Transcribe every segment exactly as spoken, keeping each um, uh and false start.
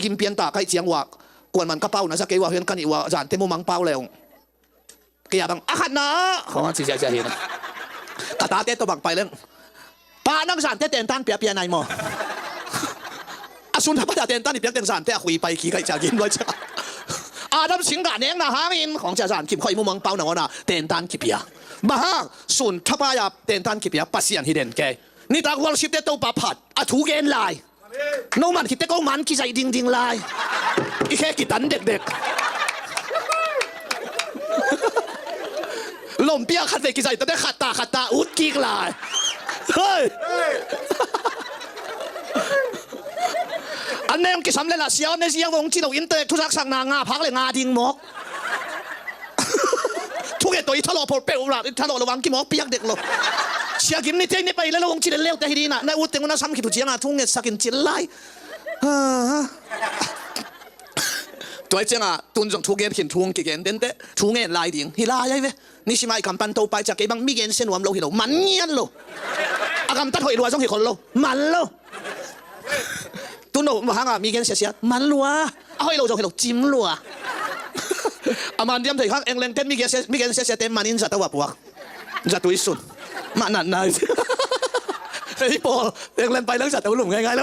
Kim pian ta kaih ciang uah, kuaman ka pau na za kei uah, hian ka nih uah, zante mumang pau leh ung. Kei a bang a khatna ah khong a ci ziahziah hi na. Ka tate tawh bang pai leng, pa nang zante tentan piapia nai maw? A sun thapai a tentan i piak teng zante a khui pai kik aih cia gim luai cia. Adam sing gah nekna hangin khong cia zan kim khoi mumang pau nangawn a tentan kipia. Bang hang sun thapai a tentan kipia Pasian hi den kei. Nitak worship te Topa phat a thu gen lai. No man khit teh ko man kizaih dingding lai. I khe kitan dekdek. Lompi ah khat vei kizaih ta teh khat ta khat ta ut kik lai. Hei. An ne hong kisam leh lah sia ne zia vong ci lo in teh thuzaksakna nga phak leh nga ding mawk. Thunget tawh i thalawh phawt peuh lah, i thalawh lo vang kimawk piak dek lo. Sia gim ni tei ni pai le lo hong ci le leu te hi dina, na ut teng un a sam khit uh cianga thunget sakin cil lai. Tua i cianga tun zong thu gen khin thu hong kigen den teh thu ngen lai ding hi lai ai ve. Nisima i kam pan to pai cia kei bang mi gen sia nuam lo hi lo, man ngian lo. A gamtat hoih lua zong hi khol lo, man lo. Tun lo mahanga mi gen siasia man lua. A hoih lo zong hi lo, cim lua. A man diam thei khang England ten mi gen siasia te manin zato a puak. Zatui sun. Mah nat nai. Hei pawl England pai lang zato lum ngaingai lo.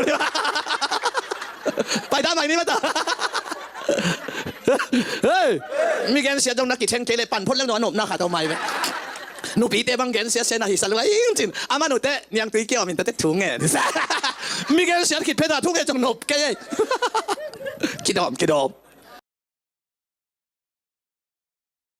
Pai da mai ni mata. Hei. Mi gen sia zong na kitheng kei le pan phot lang dong a nopna khat a om mai ve. Nupite bang gen siasia na hi sa lua ing cin. A man uh teh niangtui kia om in tate thu ngen. Mi gen siat khit phet a thu ngen zong nop kei ei. Kidawm kidawm.